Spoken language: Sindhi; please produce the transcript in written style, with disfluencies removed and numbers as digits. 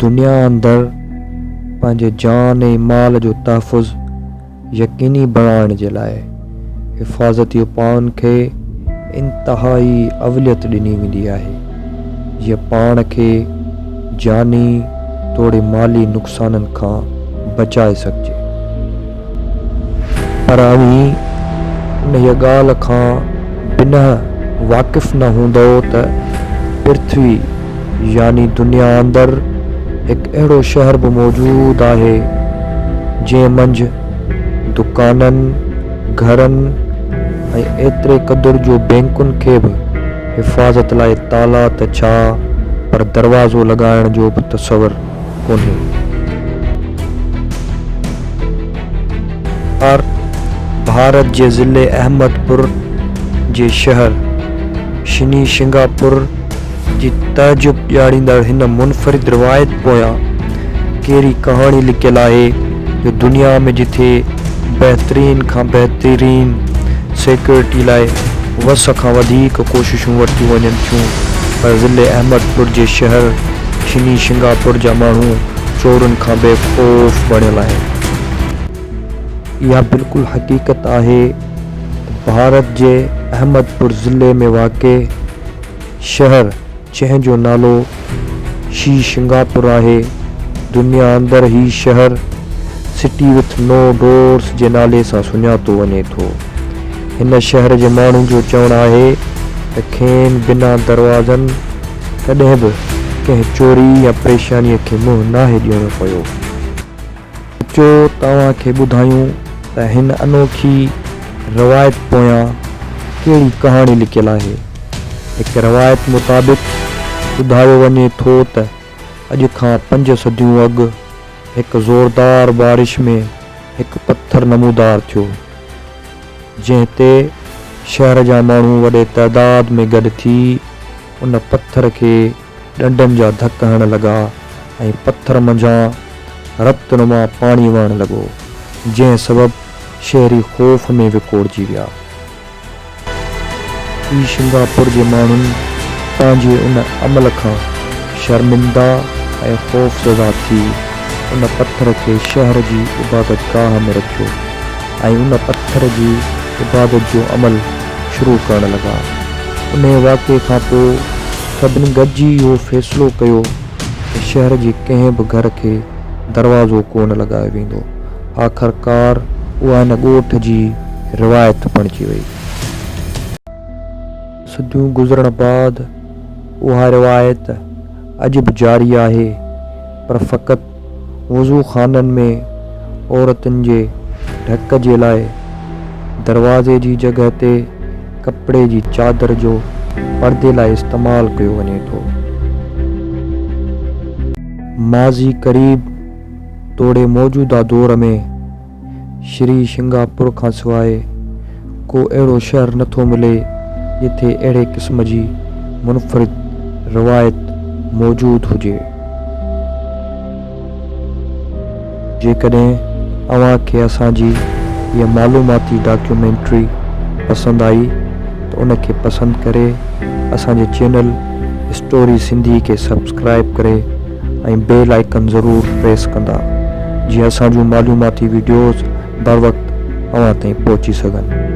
دنيا اندر پنهنجي جان ۽ مال جو تحفظ يقيني بڻائڻ جي لاء حفاظتي اپائن کي انتهائي اوليت ڏني ويندي آهي، جيئن پاڻ کي جاني توڙي مالي نقصانن کان بچائي سگهجي. پر اوهين انهيء ڳالهه کان بنهه واقف نه هوندؤ ته پرٿوي يعني دنيا اندر هڪ اهڙو شهر به موجود آهي، جنهن منجهه دڪانن، گهرن ۽ ايتري قدر جو بينڪن کي به حفاظت لاء تالا ته ڇا پر دروازو لڳائڻ جو به تصور ڪونهي. ڀارت جي ضلعي احمد پور جي شهر شني شنگاپور جي تعجب ڏياريندڙ هن منفرد روايت پويان ڪهڙي ڪهاڻي لڪيل آهي جو دنيا ۾ جٿي بهترين کان بهترين سيڪيورٽي لاء وس کان وڌيڪ ڪوششون ورتيون وڃن ٿيون پر ضلعي احمد پور جي شهر شني شنگاپور جا ماڻهو چورن کان بي خوف بڻيل آهن. اها بلڪل حقيقت آهي ته ڀارت جي احمد پور ضلعي ۾ واقع شهر جنهن جو نالو شي شنگاپور آهي، دنيا اندر هي شهر سٽي وٿ نو ڊورس جي نالي سان سڃاتو وڃي ٿو. هن شهر جي ماڻهن جو چوڻ آهي ته کين بنا دروازن ڪڏهن به ڪنهن چوري يا پريشاني کي منهن ناهي ڏيڻو پيو. اچو ته اوهان کي ٻڌايون ته هن انوکي روايت پويان ڪهڙي ڪهاڻي لڪيل آهي. هڪ روايت مطابق ٻڌايو وڃي ٿو ته اڄ کان پنج صديون اڳ هڪ زوردار بارش ۾ هڪ پٿر نمودار ٿيو، جنهن تي شهر جا ماڻهو وڏي تعداد ۾ گڏ ٿي ان پٿر کي ڏنڊن جا ڌڪ هڻڻ لڳا ۽ پٿر منجهان رت نما پاڻي وهڻ لڳو، جنهن سبب شهري خوف ۾ وڪوڙجي ويا. ئي سنگاپور جي ماڻهن پنهنجي ان عمل کان شرمنده ۽ خوفزده ٿي ان پٿر کي شهر جي عبادتگاهه ۾ رکيو ۽ ان پٿر جي عبادت جو عمل شروع ڪرڻ لڳا. انهيء واقعي کان پوء سڀني گڏجي اهو فيصلو ڪيو ته شهر جي ڪنهن به گهر کي دروازو ڪو نه لڳايو ويندو. آخرڪار اها هن ڳوٺ جي روايت بڻجي وئي. صديون گذرڻ بعد اها روايت اڄ به جاري آهي پر فقط وضو خانن ۾ عورتن جي ڍڪ جي لاء دروازي جي جڳهه تي ڪپڙي جي چادر جو پردي لاء استعمال ڪيو وڃي ٿو. ماضي قريب توڙي موجوده دور ۾ شري شنگاپور کان سواء ڪو اهڙو شهر نه ٿو ملي جتي اهڙي قسم جي منفرد روايت موجود هجي. جيڪڏهن اوهان کي اسان جي هيء معلوماتي ڊاڪيومينٽري پسند آئي ته ان کي پسند ڪري اسان جي چينل اسٽوري سنڌي کي سبسڪرائيب ڪري ۽ بيل آئيڪن ضرور پريس ڪندا جيئن اسان جون معلوماتي وڊيوز بروقت اوهان تائين پهچي سگهن.